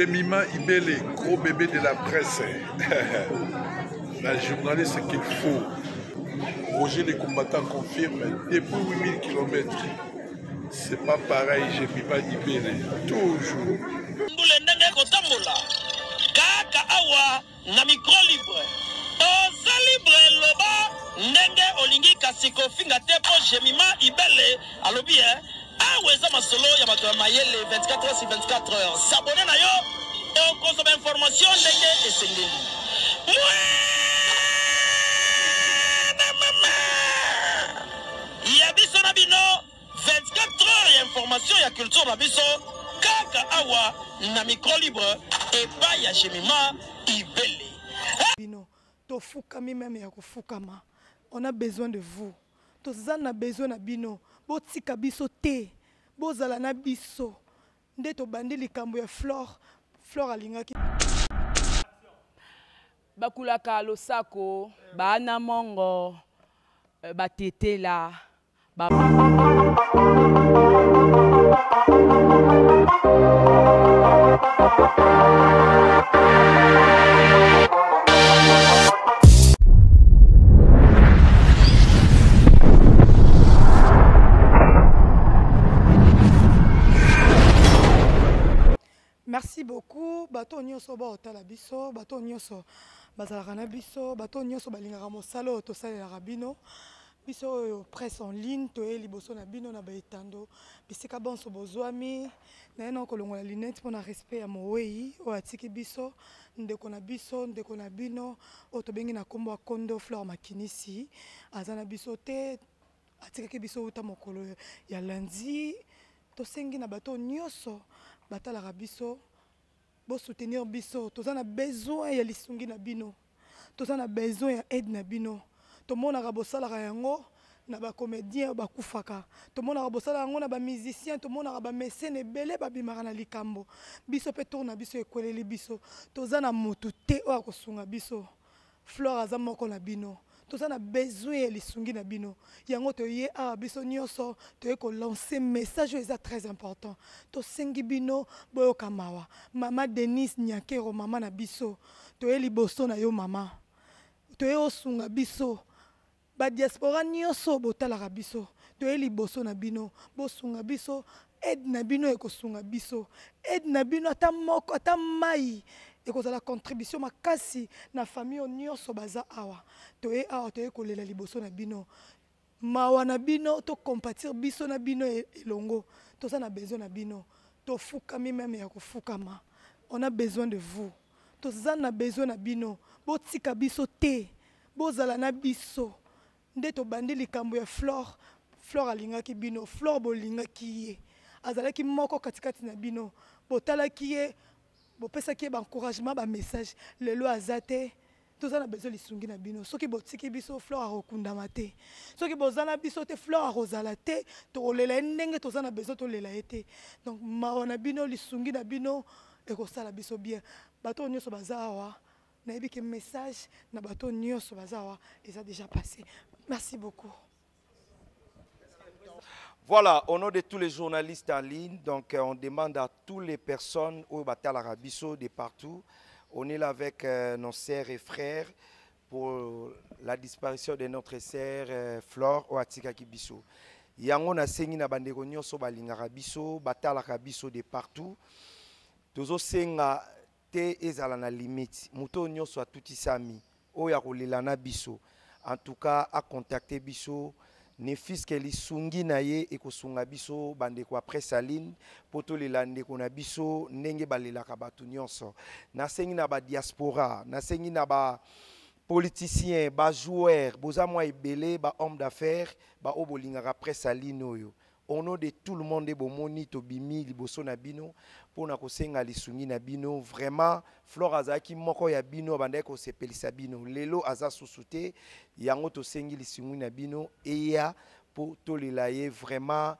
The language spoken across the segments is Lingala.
Jemima Ibele, gros bébé de la presse. la journaliste qu'il faut. Roger les combattants confirme depuis 8000 km. C'est pas pareil, Jemima Ibele. Toujours. Mbule ndenge kotambola kaka awa na micro libre oza libre loba ndenge olingi kasi kofinga te mpo Jemima Ibele alobi eh, awa eza masolo ya bato ya mayele 24 heures sur 24 heures s'abonner na yo okozwa ba information ndenge esengeli Mwana mama ya biso na bino 24 heures ya information ya culture na biso kaka awa na micro libre epai ya Jemima Ibele. Bino tofukami meme ya kofukama, on a besoin de vous, toza na besoin na bino, botika biso te, bozala na biso nde tobandi likambo ya Flore. Flore alingaki bakulaka losako baana mongo batetela ba... Merci beaucoup bato nyonso baotala biso, bato nyonso bazalaka na biso, bato nyonso balingaka mosala oyo tosalelaka bino. Biso oyo presse en ligne toye liboso na bino na baetando bisika bonso bozwami. Naye na kolongola lunette mpo na respect ya mowei oyo atiki biso, ndeko na biso, ndeko na bino oyo tobengi na kombo ya Kondo Flore Makinisi. Aza na biso te, atikaki biso uta mokolo ya lundi. Tosengi na bato nyonso batalaka biso, bosoutenir biso, toza na besoin ya lisungi na bino, toza na besoin ya aide na bino. Tomonaka bosalaka yango na ba comédien oyo bakufaka, tomonaka bosalaka yango na ba musicien, tomonaka ba mécène ebele babimaka na likambo. Biso pe tour na biso ekweleli biso, toza na motu te oyo akosunga biso. Flore aza moko na bino, toza na besoin ya lisungi na bino. Yango toye awa biso nyonso toye ko lancer message oyo eza très important. Tosengi bino boyoka mawa. Mama Denise Nyakero, mama na biso, toye liboso na yo mama, toye osunga biso ba diaspora nyonso botalaka biso, toye liboso na bino bosunga biso. Aide na bino ekosunga biso, aide na bino ata moko ata mai ekozala contribution makasi na famille oyo nyonso baza awa. Toye awa, toye kolela liboso na bino, mawa na bino, to compatir biso na bino elongo. Toza na besoin na bino, tofukami meme ya kofukama. On a besoin de vous, toza na besoin na bino, botika biso te, bozala na biso nde tobandi likambo ya Flore. Flore alingaki bino, Flore bolingaki ye, azalaki moko katikati na bino, botalaki ye, bopesaki ye ba encouragement, ba message. Lelo aza te, toza na besoin lisungi na bino. Soki botiki biso, Flore akokundama te. Soki boza na biso te, Flore akozala te, tokolela ye ndenge toza na besoin tolela ye te. Donc mawa na bino, lisungi na bino ekosala biso bien. Bato nyonso baza awa, nayebi ke message na bato nyonso baza awa eza déjà passé. Merci beaucoup. Voilà, au nom de tous les journalistes en ligne, donc on demande à toutes les personnes au Batal Arabiso de partout, on est là avec nos sœurs et frères pour la disparition de notre sœur Flore Oatika Kibiso. Yango na sengi na bandeko nyonso balingaka biso, batalaka biso de partout. Tozo senga te ezala na limite. Moto nyonso atutisami oyo akolela na biso. En tout cas, a contacter biso. Ne fût-ce que lisungi na ye ekosunga biso bandeko après saline po tolela ndeko na biso ndenge balelaka bato nyonso. Nasengi na ba diaspora, nasengi na ba politiciens, ba joueurs, boza mwa ebele, ba hommes d'affaires, ba oyo bolingaka presse saline oyo. Au nom de tout le monde, bomoni tobimi liboso na bino pona kosenga lisungi na bino. Vraiment, Flore azalaki moko ya bino abandaki kosepelisa bino. Lelo aza susu te, yango tosengi lisungi na bino eya po tolela ye vraiment,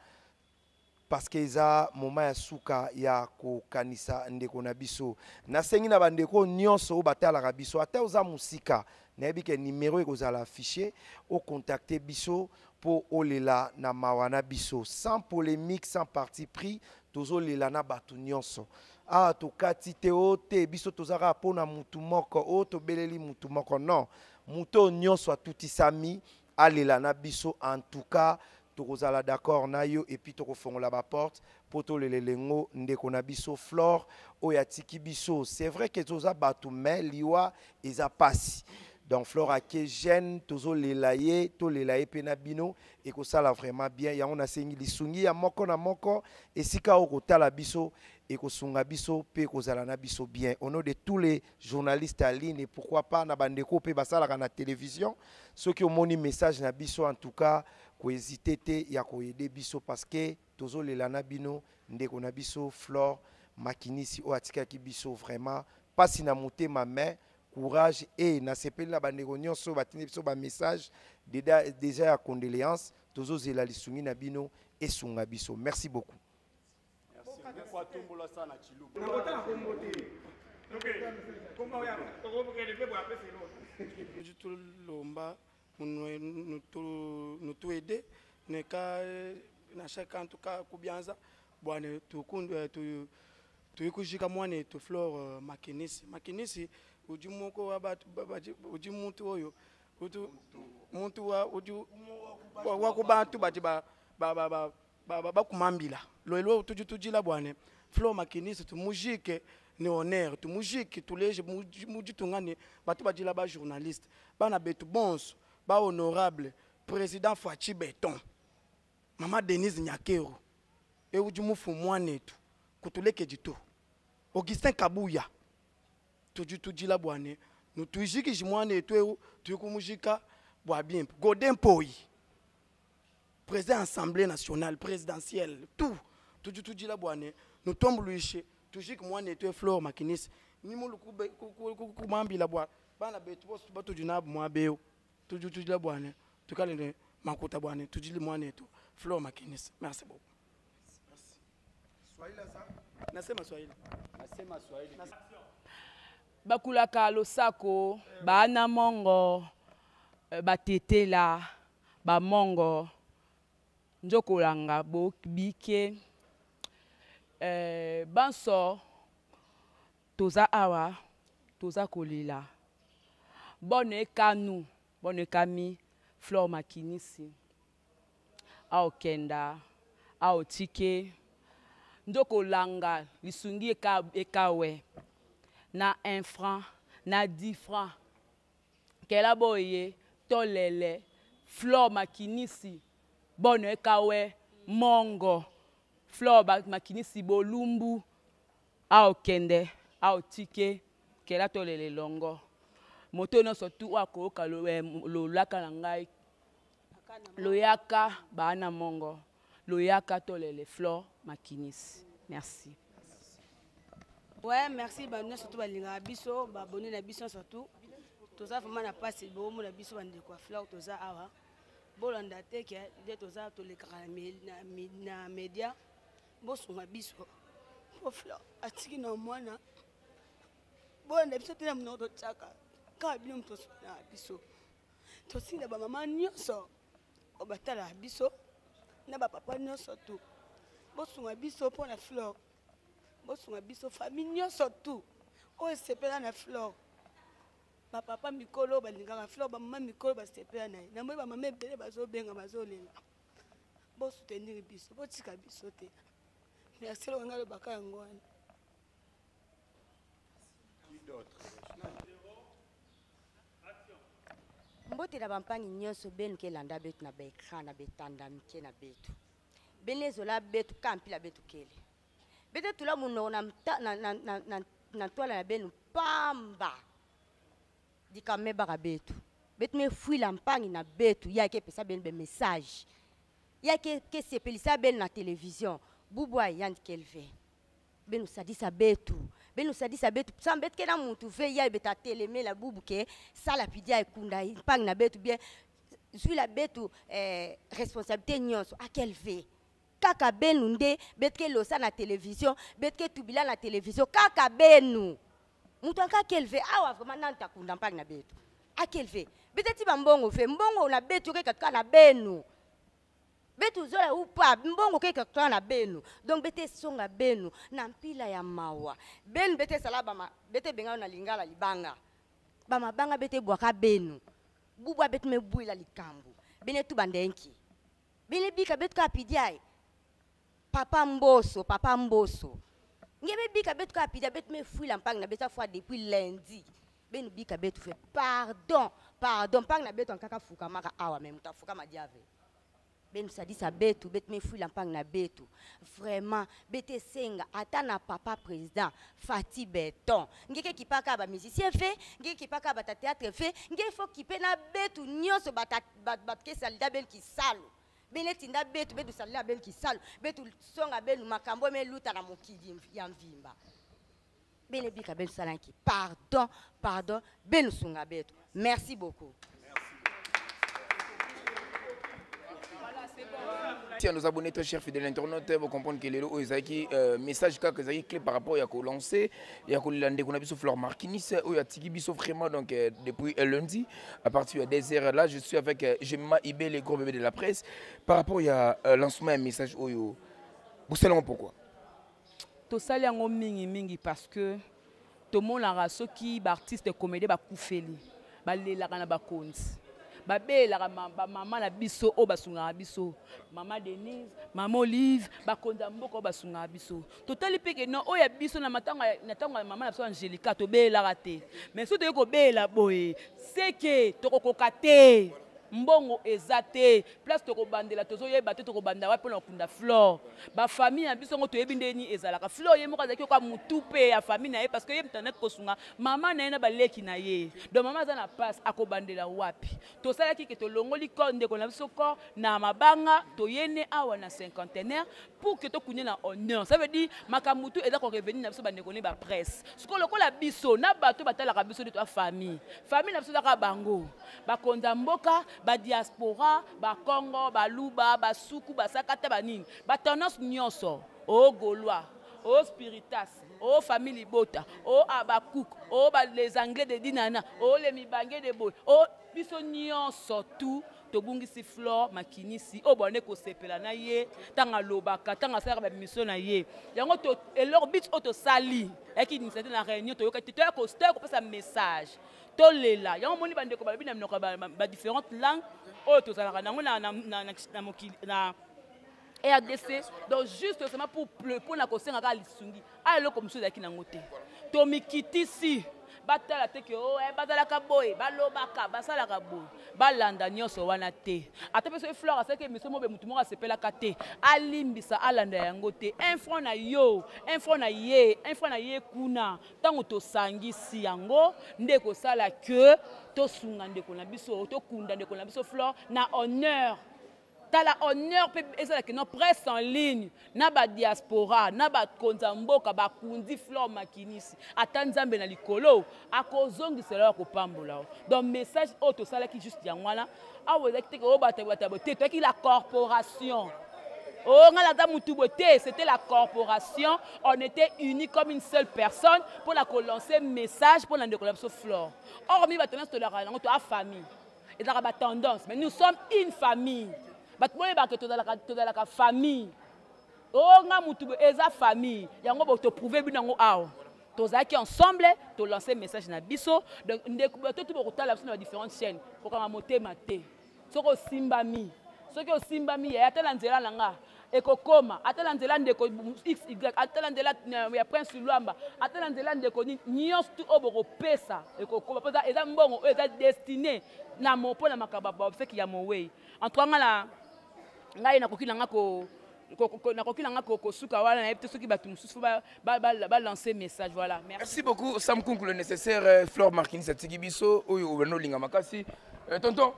parce que eza moment ya suka ya kokanisa ndeko na biso. Nasengi na bandeko nyonso oyo batalaka biso, ata oza mosika, nayebi ke numéro ekozala affiché, o contacter biso po olela na mawa na biso, sans polémique, sans parti pris, tozolela na bato nyonso. Awa tokati te o te biso toza kaka mpo na mutu moko o tobeleli mutu moko non moto oyo nyonso atutisami alela na biso en tout cas tokozala d'accord na yo et puis tokofongola baporte mpo tolela elengo ndeko na biso Flore oyo atiki biso. C'est vrai que toza bato mais liwa eza pasi. Donc Flore ake jeune, tozolela ye, tolela ye mpe na bino ekosala vraiment bien. Yango nasengi lisungi ya moko na moko esika oyo kotala biso ekosunga biso mpe ekozala na biso bien. Au nom de tous les journalistes en ligne et pourquoi pas na bandeko mpe basalaka na télévision, soki omoni message na biso en tout cas kohésite te ya koyede biso parce que tozolela na bino ndeko na biso Flore Makinisi oyo atikaki biso vraiment pasi na motema mais courage. Et nasepeli na bandeko nyonso batindi biso ba message déjà ya condoléance, tozozela lisungi na bino esunga biso. Merci beaucoup. Nous aider ne ka na chaque en tout cas kubianza bwana tukundu tu tuyikujika mwana etu Flore Makinisi. Makinisi udi moko wa batu udi muntu oyo utu muntu wa udi wa ku bantu badi ba ba ba ba ba ba bakumambila lelo tudi tudila bwana Flore Makinisi tumujike ni honneur tumujike tuleje mujitungane batu badila ba journaliste bana betu bons ba honorable président Fatshi Beton mama Denise Nyakeru e udi mufu mwanetu kutuleke dito Augustin Kabuya tudi tudila bwane nous tujiki mwanetu eu tukumujika bwa bien Godin Poyi président assemblée nationale présidentielle tout tudi tudila bwane nous tombe luishe tujiki mwanetu e Flore Makinisi ni mulu kumambila bwa bana betu bosu batu na mwabeo tudi tudila bwane tukalende makuta bwane tudili mwanetu Flore Makinisi. Merci beaucoup. Nasema Swahili. Nasema Swahili. Bakulaka losako, bana mongo, batetela, ba mongo, njokolanga bo bike, banso toza awa, toza kolela. Bonne kanu, bonne kami, Flore Makinisi. Aokenda, aotike, njokolanga lisungi ekawe na 1 franc, na 10 francs. Kela boye tolele Flore Makinisi bonne ekawe mongo Flore Makinisi bolumbu aokende aotike kela tolele longo moto nyonso tu akoyoka lolaka na ngai loyaka bana mongo loyaka tolele Flore Makinisi. Merci. Ouais, merci ba nyonso tu balinga biso ba abonné na biso surtout toza vraiment na passe bomo na biso ba ndeko Flore toza awa bolanda te ke nde toza tolekaka na media bosunga biso po Flore atiki na mwana bolanda biso te na monoko totiaka kaka bino moto osuna biso tosinda ba mama nyonso oyo batalaka biso na ba papa nyonso tu bosunga biso mpo na Flore bosunga biso famille nyonso tu oyo esepela na Flore ba papa mikolo balingaka Flore ba mama mikolo basepela na ye namoni ba mama ebele bazobenga bazolela bosoutenir biso botika biso te. Merci eloko ngai alobaka yango wana. Mbote na bampangi nyonso benu ke landa betu na ba écran na betanda mike na betu bene ezola betu kampila betu kele bete tula munoko na na na na na na twala na benu pamba dikame baka betu betu me fuila mpangi na betu ya ke pesa benu be message ya ke ke sepelisa benu na télévision bubwa yandi kelve benu sadisa betu benu sadisa betu sambe ke na mutu ve ya beta telemela bubu ke sala pidia ekunda mpangi na betu bien zwila betu responsabilité nyonso a quel ve kaka benu nde betke losa na télévision betke tubila na télévision kaka benu mutu aka quel ve awa vraiment nanta kunda mpangi na betu a quel ve beteti ba mbongo ve mbongo na betu ke kaka na benu. Betu zola ou pas mbongo ke kaka na benu. Donc bete songa benu na mpila ya mawa. Benu bete sala ba ma, bete benga na lingala libanga. Ba mabanga bete bwaka benu. Bubwa bete me bwila likambo. Bene tu bandenki. Bene bika betu ka pidiai. Papa Mboso, papa Mboso. Ngebe bika betu ka pidia betu me fuila mpang na beta fois depuis lundi. Benu bika betu fait pardon, pardon mpang na betu ankaka fuka maka awa me mutafuka madiave. Benu sadisa betu betu me fuila mpang na betu. Vraiment bete senga ata na papa président Fati Beton. Ngeke kipaka ba musicien fait, ngeke kipaka ba ta théâtre fait, ngeke faut kipe na betu nyonso ba ta, ba, ba ke salida ben ki salo. Bene tinda betu betu salida ben ki salo, betu songa benu makambo me luta na mokili ya mvimba. Bene bika ben salanki. Pardon, pardon, benu sunga betu. Merci beaucoup. Merci à nos abonnés très chers fidèles internautes, vous comprenez que lelo ezaki message kaka ezaki clé par rapport ya ko lancer ya ko landa ndeko na biso Flore Markinis oyo atiki biso vraiment donc depuis lundi à partir de des heures là je suis avec Gemma Ibé le gros bébé de la presse par rapport ya lancement ya message oyo bosalango pourquoi tosali yango mingi mingi parce que tomonaka soki ba artiste comédien bakufeli balelaka na bakonzi babelaka ba mama na biso oyo basungaka biso mama Denise mama Olive bakonzi ya mboka oyo basungaka biso totali mpe ke non oyo ya biso na matango ya, na tango ya mama na biso Angelica tobelaka te mais soki toyei kobela boye seke tokokoka te mbongo eza te place tokobandela tozoyeba te tokobanda wapi mpona kokunda Flore ba famille na biso ngo toyebi nde nini ezalaka Flore ye moko azalaki yoka mutu mpe ya famille na ye parce que ye moto andaki kosunga mama na ye na baleki na ye donc mama aza na passe akobandela wapi tosalaki ke tolongoli corps ndeko na biso corps na mabanga toyene awa na cinquantenaire pour que tokunde na honneur ça veut dire makambo tu eza korevenir na biso bandeko ne ba presse sikoyo lokola biso na bato batalaka biso nde toa famille famille na biso ezaka bango bakonza mboka ba diaspora ba Congo ba Luba ba Suku ba Sakata ba nini ba tendance nyonso o Gaulois o Spiritas o famille Libota o Abakouk o ba les Anglais de Dinana o les Mibange de Boy o biso nyonso tout tobungisi Flore Makinisi oyo bande kosepela na ye ntango alobaka ntango asalaka ba mission na ye yango to eloko bit oyo tosali ayaki initiative na réunion toyokaki te toya kopesa message tolela yango omoni bandeko balobi na minoko ya ba différentes langues oyo tozalaka nango na mokili na RDC donc juste seulement pour mpona kosenga kaka lisungi aya eloko mosusu ezalaki nango te tomikitisi batala te ke oh, eh, bazalaka boye balobaka basalaka boye balanda nyonso wana te ata mpe soki Flore asalaki émission mobe motu moko asepelaka te alimbisa alanda yango te un franc na yo un franc na ye un franc na ye kuna ntango tosangisi yango nde ekosala ke tosunga ndeko na biso tokunda ndeko na biso Flore na honneur tala honneur mpe ezalaki no presse en ligne na badiaspora na bakonzi ya mboka bakundi Flore Makinisi ata nzambe na likolo akozongisela oyo akopambola yo donc message oyo tosalaki juste yango wana awa ezalaki te oyo bato bato te toyaki la corporation Oh, nga naza mutu boye te c'était la corporation on était unis comme une seule personne pour la kolancer message pour na ndeko na biso Flore or mi bato nyonso tolaka yango toa famille ezalaka ba tendance mais nous sommes une famille bato boyebaka tozalaka famille oh nga mutu boye eza famille yango bo toprouve bino yango awa tozalaki ensemble tolancer message na biso donc ndeko bato tu bokotala biso na ba différentes chaînes kokanga motema te soki osimbami soki osimbami yaya ata na nzela na nga ekokoma ata na nzela ndeko xy ata na nzela ya prince Luamba ata na nzela ndeko nini nyonso tu oyo bokopesa ekokoma mpo eza mbongo oyo eza destiné na mo mpo na makambo ya baobsèques ya mowei en tout cas nga na ngai nakoki na nga ko nakoki na nga kosuka wana nayebi te soki bato mosusu balancer message voilà merci, merci beaucoup Sam Kunku le nécessaire Flore Markinis atiki biso oyo obanda olinga makasi tonton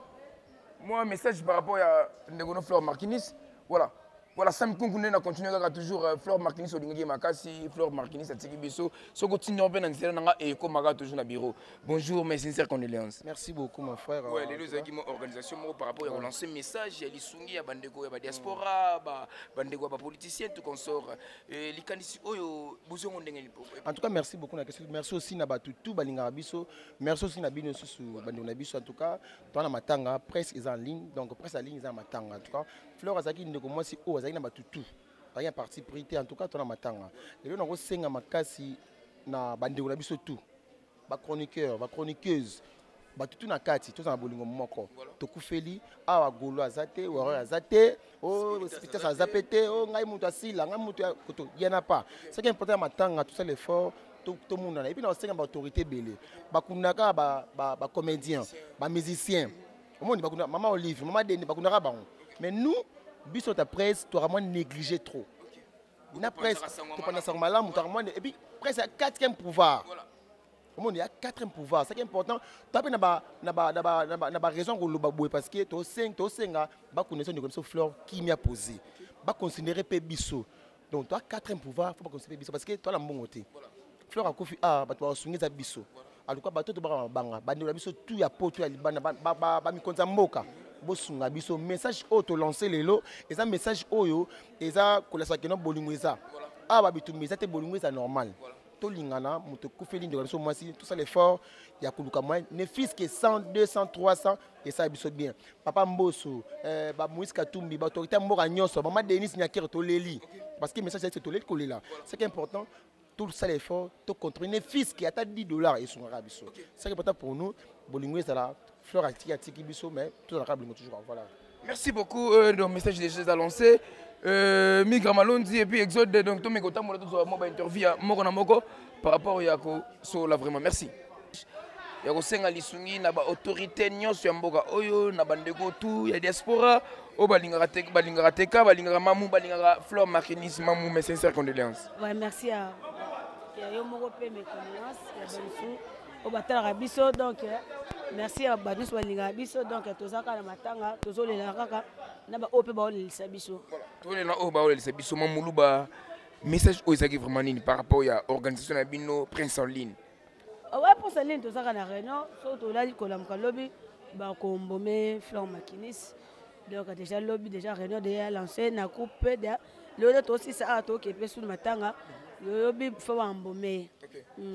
moi message par rapport ya ndeko no Flore Markinis voilà voilà Sam Kunku nde na continue kaka toujours Flore Markinis olingaki makasi Flore Markinis atiki biso soki otindi mpe na nzela na nga ekomaka toujours na bureau bonjour mes sincères condoléances. Merci beaucoup mon frère. Ouais, lelo ezalaki mo organisation moko par rapport ya kolancer message ya lisungi ya bandeko ya badiaspora bandeko ya bapoliticien tout consort likanisi oyo bozongo ndenge nini? En tout cas merci beaucoup na question. Merci aussi na bato tout balingaka biso. Merci aussi na bino susu bandeko na biso en tout cas toi na matanga presse eza en ligne donc presse en ligne eza na matanga en tout cas. Fleur azalaki ndeko mwasi oyo azalaki na bato tout, azalaki na parti pris te. En tout cas, tona matanga lelo, nakosenga makasi na bandeko na biso tout, bachroniqueur, bachroniqueuse, bato tu na kati, tozala na bolingo moko. Tokufeli awa, golo aza te, warrior aza te, o spitas aza pe te, o ngai moto asila, ngai moto ya koto yana pas. Ce qui est important ya matanga, tosala effort tomonana. Et puis na kosenga baautorité ebele, bakundaka bacomédien, bamusicien, omoni bakunda mama Olive, mama Deni, bakundaka bango, mais nous, biso ta presse, toaka mwa négligé trop na presse. Topanda sango malamu, toaka mwa. Et puis presse ya quatrième pouvoir, omoni ya quatrième pouvoir, ce qui est important, toa mpe na baraison koloba boye, parce que tosenga bakunda biso ndeko biso Fleur kimia posé, baconsidéré mpe biso. Donc toa quatrième pouvoir, faut baconsidéré biso, parce que toa na mbongo te. Fleur akufi, ah, bato bakosunga eza biso. Aluka bato tobaka mabanga, bandeko na biso tu ya poto, ya libanda, bamikonzi ya mboka, bosunga biso. Message oyo tolance lelo eza message oyo eza kolasa keno bolingo eza awa, bitumba eza te, bolingo eza normal, tolingana. Moto ekufeli ndeko na biso mwasi, tosala effort ya koluka moyen, ne fût que 100, 200, 300, esala biso bien. Papa Mboso, bamoïse Katumbi, baautorité ya mboka nyonso, mama Denis Nyakere, toleli parce que message ese toleli kolela. Ce qui est important, tosala effort, tocontrôle, ne fût que ata 10 $ esungaka biso. Ce qui est important pour nous, bolingo ezala. Fleur atiki, atiki biso, mais tozalaka bolingo toujours, voilà. Merci beaucoup. Donc, message déjà lancé. Migra Malondi et puis Exode. Donc, Tommy Kota, moi, tout ça, interview moko na moko par rapport à so là vraiment. Merci. Ya kosenga lisungi na baautorité nyonso ya mboka oyo, na bandeko tu ya diaspora oyo balingaka te, balingaka teka, balingaka mamu, balingaka Fleur Markinis. Mamu, mes sincères condoléances. Ouais, merci à ya yo moko mpe, mes condoléances ya bamisu oyo batalaka biso. Donc merci ya bato nyonso balingaka biso. Donc toza kaka na matanga, tozolela kaka na baoyo mpe baolelisa biso. Tolela oyo baolelisa biso. Mamuluba, message oyo ezalaki vraiment nini par rapport ya organisation na bino Prince en ligne? Ouais, mposa nini, tozaka na réunion. Soki tolali kolamuka lobi, bakombome Fleur Makinis. Donc déjà lobi, déjà réunion déjà lancé na groupe mpe lelo tosisa awa, toke mpe sunu matanga lobi, fo bambome ye.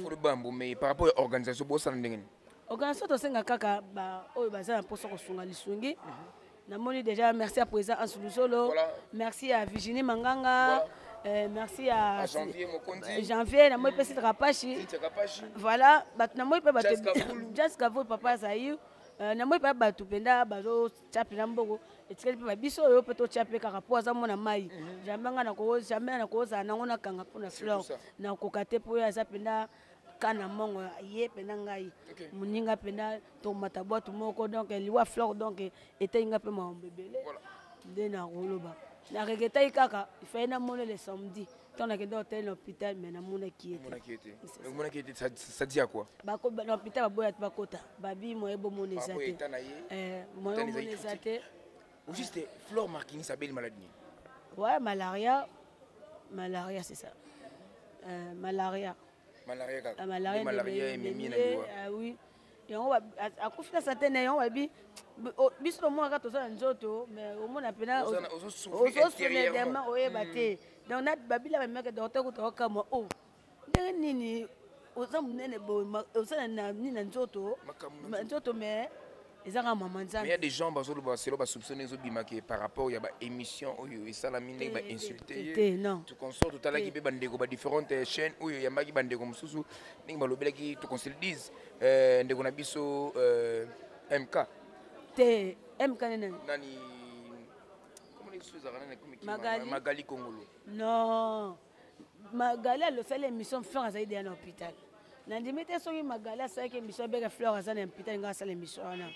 Fo bambome ye. Par rapport ya organisation, bosala ndenge nini? Organisation, tosenga kaka oyo baza na mposa kosunga lisungi. Namoni déjà merci à président Ansulusolo, voilà. Merci à Virginie Manganga, voilà. Merci à Janvier Mokonzi. Janvier, namoni mpe Sitra Kapashi, voilà, bato namoni mpe bato Jas Kavul, papa Zaïr. Namoni mpe bato mpenza bazotya mpena mbongo, etikali mpe babiso oyo mpe totya mpe kaka mpo aza mona mai. Jamais nga jamais nakozala nango nakanga mpona Fleur, nakoka te, mpo oyo aza mpenza kana mongo ye mpenza ngai moninga mpenza, tomata bwatu moko. Donc liwa Fleur donc etei nga mpe makambo ebele nde nakoloba. Naregretaki kaka, ifai namona le samedi ntango nakende hotel na hôpital, mais namonaki ye te. Omonaki ye te, ça dit à quoi? Na hôpital baboya te bakota, babi moye bomona eza te, moye omona eza te. Juste, Flore Markinis abeli maladie nini? Ouais, malaria, malaria, c'est ça, malaria. Malaria kaka. Malaria. Malaria ememi na liwa. Oui, yango akufi na sante na yango. Babi biso tomona kaka toza na nzoto, mais omona mpena ozosouffrir, oyeba te. Donc na babila bamemaka docteur kuta okamwa o ndenge nini oza monene boye, oza na nini na nzoto, nzoto, mais eza kaka mama Nzambe. Mais y a des gens bazoloba selo basoupçonne, ezobimaki par rapport ya baémission oyo esalami, ndenge bainsulte ye to consort. Totalaki mpe bandeko badifférentes chaîne oyo eyambaki bandeko mosusu, ndenge balobelaki, to qu'on se le dise, ndeko na biso MK. Te, MK nene. Nani Magali. Magali Kongolo. Non, Magali alosali émission, Fleur azali deya na hôpital. Nandimi te soki Magali asalaki émission abeka Fleur aza na hôpital, ngai asala émission wana.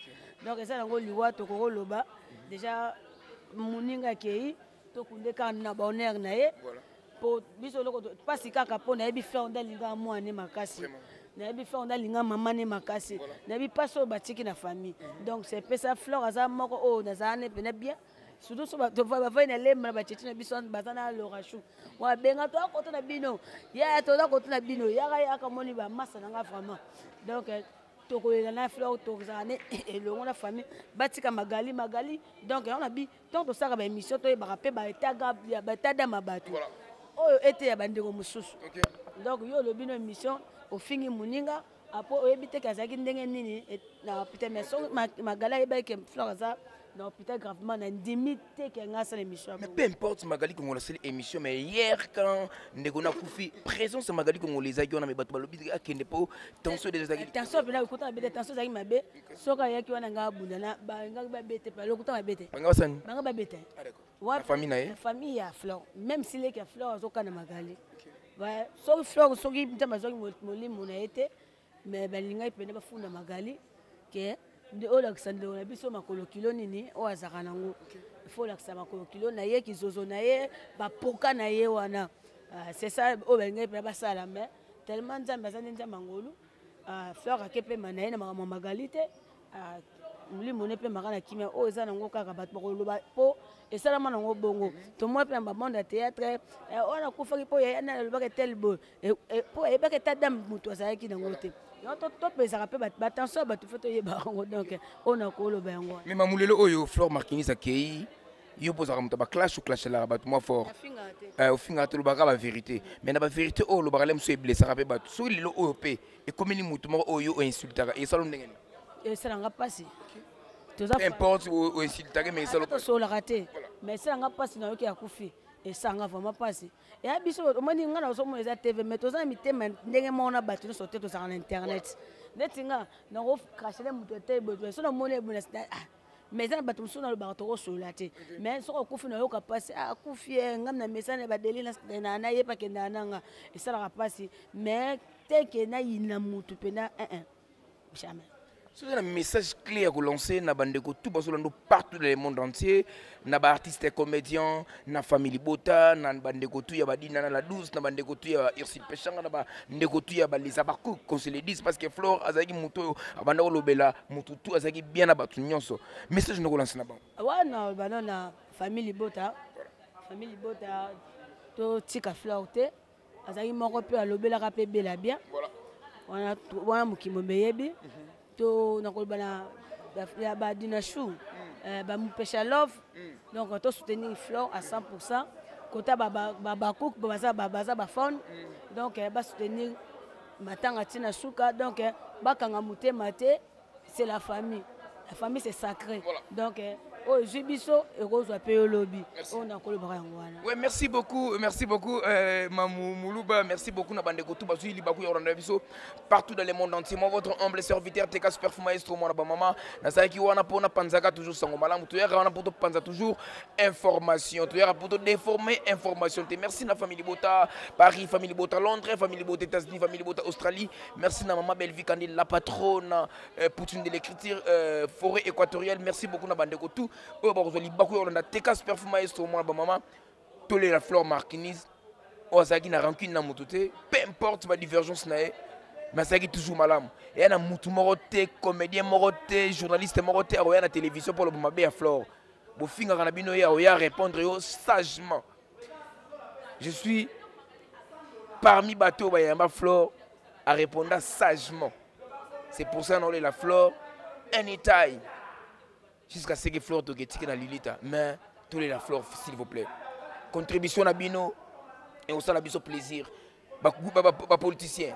Donc eza nango liwa, tokokoloba déjà moninga akei, tokunde kaka na bonheur na ye, po biso eloko mpasi kaka mpo nayebi Fleur nde alingaka mwana ne makasi, nayebi Fleur nde alinga mama ne makasi, nayebi mpasi oyo batiki na famille. Donc c'est pesa Fleur aza moko oyo nazala ne pene bien, surtout so bavai na lemba na bacheti na biso baza na lorachou wabenga toakota na bino ya toza kota na bino yaka yaka moni bamasa na nga vraiment. Donc tokolela na Fleur, tozala ne elongo na famille. Batika Magali, Magali. Donc yango na bi ntango tosalaka baémission, toyebaka mpe baétat d'âme bato oyo ete ya bandeko mosusu. Donc yo olobi no émission, ofingi moninga, apo oyebi te ke azalaki ndenge nini na hôpital. Mais soki Magali ayebaki ke Fleur aza Na hôpital gravement, na ndimi te ke nga asala émission ya Mais bongo. peu importe, Magali Kongola asali émission, mais hier quand ndeko na akufi, présence ya Magali Kongola ezalaki wana, mais bato balobi akende mpo tension déjà ezalaki. Tension mpena lokuta mabe te, tension ezalaki mabe. Soki ayaki wana nga abunda na bangaki babete, pa lokuta mabe te. Banga basani? Banga babete. Ah, d'accord. Wapi? Na famille na ye? Na famille ya Flore. Même si leki ya Flore azokana Magali. Ba, soki Flore, soki Nzambe azwaki molimo na ye te, mais balingaki mpena bafunda Magali ke nde oyo olakisa ndeko na biso makolo kilo nini oyo azalaka nango. Il faut olakisa makolo kilo na ye, kizozo na ye, bapoka na ye wana. Ah, c'est ça oyo balingaki mpena basala, mais tellement Nzambe aza nde Nzambe ya ngolu. Ah, Flore ake pema na ye na makambo ya Magali te. Ah, molimo ne pemaka na kimia oyo eza nango kaka bato bakoloba mpo esalama nango bongo. Tomona mpe na bamonde ya théâtre, eh, oyo nakufaki mpo yaya nani alobaka tel boye, eh, eh, mpo ayebaki ata dame moto azalaki nango te. Yango topesaka mpe batension ya bato fo toyeba yango. Donc oyo nakoloba yango wana. Mais mamu, lelo oyo Flore Markinis akei, yo mpo ozalaka moto ya baclash, oclashelaka bato mwa fort. Nafingaka te. Ofingaka te, olobaka bavérité, mais na bavérité oyo olobaka le mosusu eblesaka mpe bato. Soki lelo oyo mpe ekomeli motu moko oyo oinsultaka, esala ndenge nini? Esalanga mpasi. Toza Peu importe oinsultaka, mais esala Ata tosololaka te, mais esalanga mpasi. Nayoki akufi, esanga vraiment mpasi. Eya biso omoni nga nazomona eza TV, mais toza na mitema ndenge moko na bato nyonso te. Tozalaka na internet neti nga nakokrachele moto te boye, so namoni eboye, ah, mais eza na bato mosusu nalobaka tokosolola te, mais soki okufi nayoka mpasi. Ah, akufi ye, ngam na mesana ya badeli nayebi akendaka nanga, esalaka mpasi, mais teke nayina motu mpena jamais. Soki na message clé ya kolancer na bandeko tout bazolanda partout dans le monde entier, na baartiste comédien, na famille bota, na bandeko tout ya badina na la 12, na bandeko tout ya Ursule Peshanga, na bandeko tout ya baleza bakook, qu'on se le dise, parce que Flore azalaki moto oyo abanda kolobela motu tout, azalaki bien na bato nyonso. Message na kolancer na bango? Wana bano na famille libota, famille libota totika Flore te, azalaki moko mpe alobelaka mpe bela bien. Wana wana mokili meyebi to nakoloba na ya ba Dinachou, ba Mupesha Love. Donc to soutenir Flore à 100%. Kota ba ba ba ba cook baza ba baza ba phone. Donc ba soutenir matanga tina suka. Donc bakanga motema te, c'est la famille. La famille c'est sacré. Donc oyo ezwi biso ekozwa mpe yo lobi. Oyo nakolobaka yango wana. Ouais, merci beaucoup, merci beaucoup, Mamou Moulouba, merci beaucoup na bandeko tout bazui libaku ya Rwanda biso partout dans le monde entier. Moi, votre humble serviteur TK Super Maestro, mwana ba mama, nazalaki wana pona panzaka toujours sango malamu, toyaka wana pour panza toujours information, toyaka pour déformer information. Te merci na famille Bota Paris, famille Bota Londres, famille Bota États-Unis, famille Bota Australie. Merci na maman Bellevue Kandil, la patronne, Poutine de l'écriture, forêt équatoriale. Merci beaucoup na bandeko tout. Oyo bakozwa libaku ya kolanda TK Super Maestro, mwana ba mama, tolela Flore Markinis, oyo azalaki na rancune na moto te, peu importe ba divergence na ye, mais azalaki toujours malamu. Eya na mutu moko te, comédien moko te, journaliste moko te akoya na télévision mpo aloba mabe ya Flore. Bofingaka na bino, ye akoya répondre yo sagement. Je suis parmi bato oyo bayamba Flore, a répondant sagement. C'est pour ça naolela Flore anytime jusqu'à ce que Flore toketike na lilita. Mais tolela Flore, s'il vous plaît. Contribution na bino et osala biso plaisir. Ba politicien.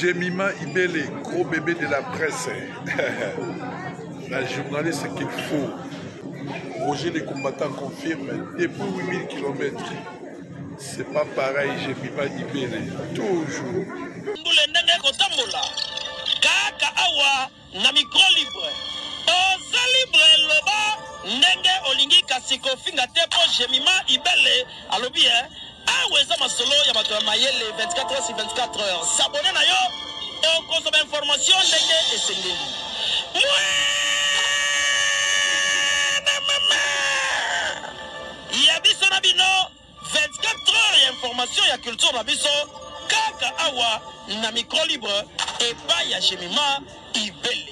Jemima Ibele, gros bébé de la presse. La journaliste qu'il faut. Roger les combattants confirme depuis 8000 kilomètres. C'est pas pareil, Jemima Ibele, toujours. Mbule ndenge kotambola kaka awa na micro libre. Oza libre, loba ndenge olingi, kasi kofinga te po Jemima Ibele alobi, hein, awa eza masolo ya bato ya mayele 24 heures sur 24 heures. S'abonner na yo okozwa ba information ndenge esengeli. Mwana mama ya biso na bino 24 heures ya information ya culture na biso kaka awa na micro libre epai ya Jemima Ibele.